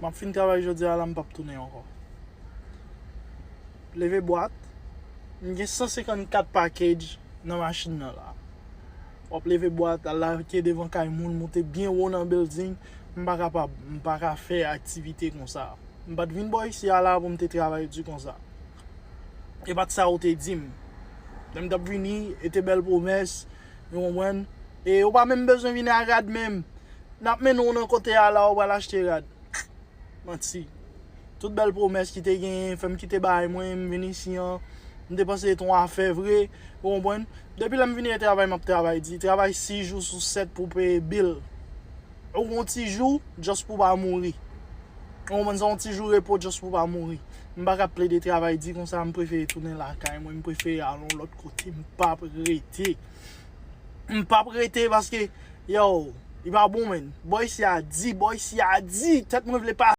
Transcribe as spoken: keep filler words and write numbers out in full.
M ap fin travay jodi a la, m p ap tounen ankò. Leve bwat, m gen san senkannkat package nan machin nan la. W ap leve bwat, al lage devan kay moun, monte byen wo nan building, m pa kapab, m pa ka fè aktivite konsa. M pa t vin bò isi a la pou m te travay di konsa. E pa t sa ou te di m. Lè m t ap vini, e te bèl pwomès, ou konprann? E ou pa menm bezwen vini a rad menm. N ap mennen w nan kote a la, ou pral achte rad. Manti. Tout bèl pwomès ki te genyen, fè m kite bagay mwen, m vin isi an, m te panse se te yon afè vre, ou konprann? Depi lè m vini travay, m ap travay di, travay sis jou sou sèt pou peye bil. Ou yon ti jou, just pou pa mouri. Ou konprann sa, yon ti jou repo, just pou pa mouri. M pa ka plede travay di konsa, m prefere tounen lakay mwen, m prefere al yon lòt kote, m p ap rete. M p ap rete paske, yo, li pa bon, menn. Bò isi a di, bò isi a di, tèt mwen vle pa